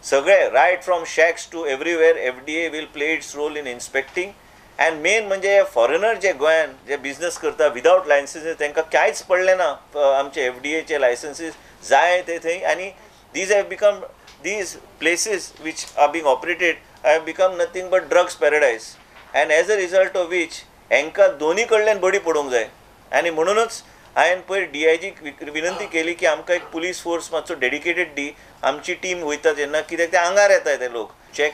सगळे right from shacks to everywhere FDA will play its role in inspecting. And main म्हणजे foreigner जे गोंयान जे business करता विदावट लायसन्सीस, तांकां कांयच पडलें ना आमचे एफडीएचे लायसन्सीस जाय ते थंय. आनी these have become, these places which are being operated have become nothing but drugs paradise, and as a result of which हांकां दोनी कडल्यान बडी पडूंक जाय. आनी म्हणूनच हांवें पयर डीआयजीक विनंती केली की आमकां एक पुलीस फोर्स मातसो डेडिकेटेड दी. आमची टीम वयता जेन्ना, कित्याक ते आंगार येता ते लोक. Check,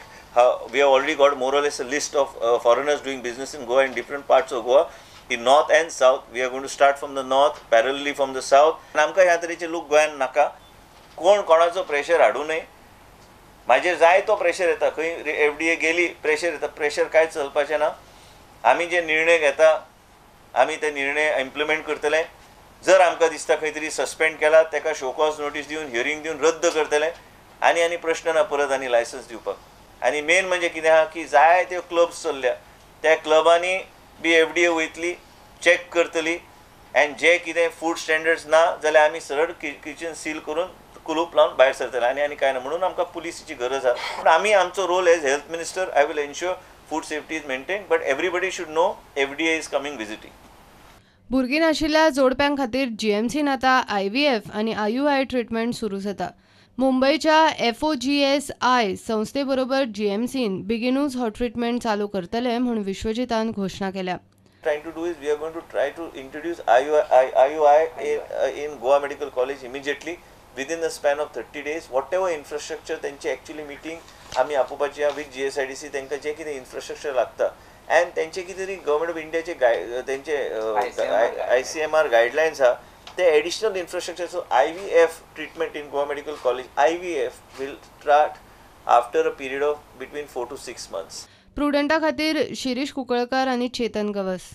we have already got more or less a list of foreigners doing business in Goa, in different parts of Goa, in north and south. We are going to start from the north, parallelly from the south. आमकां ह्या तरेचे लोक गोंयान नाका. कोण कोणाचो pressure हाडूं नये. म्हाजेर जाय तो प्रेशर येता, खंय एफडीए गेली प्रेशर येता. प्रेशर कांय चलपाचें ना. आमी जे निर्णय घेता आमी ते निर्णय इम्प्लिमेंट करतले. जर आमकां दिसता खंय तरी सस्पेंड केला, ताका शोकॉज नोटीस दिवन हियरींग दिवन रद्द करतले. आनी आनी प्रश्न ना परत आनी लायसन्स दिवपाक. आनी मेन म्हणजे कितें आहा की जाय त्यो क्लब्स चल्ल्या, त्या क्लबांनी बी एफडीए वयतली, चॅक करतली, एंड जे कितें फूड स्टँडर्ड्स ना जाल्यार आमी सरळ किचन सील करून कुलूप लावन भायर सरतले. आनी आनी कांय ना. म्हणून आमकां पुलिसीची गरज आहा. पूण आमी आमचो role as health minister, I will ensure food safety is maintain, but everybody should know FDA is coming visiting. भुरगीं नाशिल्ल्या जोडप्यां खातीर जीएमसीन आतां आयव्हीएफ आनी आययूआय ट्रिटमेंट सुरू जाता. मुंबयच्या एफओजीएसआय संस्थे बरोबर जीएमसीन बेगिनूच हो ट्रिटमेंट चालू करतले म्हूण विश्वजितान घोशणा केल्या. Trying to do is we are going to try to introduce IUI in Goa Medical College immediately within the span of 30 days. Whatever infrastructure त्यांची actually meeting आमी आपोवपाची आहा विथ जीएसआयडीसी. तांकां जें कितें इन्फ्रास्ट्रक्चर लागता अँड तेंचे कितें तरी गव्हर्मेंट ऑफ इंडियाचे गाय तेंचे आयसीएमआर गायडलायन्स आहा, ते additional infrastructure. So IVF treatment in Goa Medical College, IVF will start after a period of between 4 to 6 months. प्रुडंटा खातीर शिरीष कुंकळकार आनी चेतन गवस.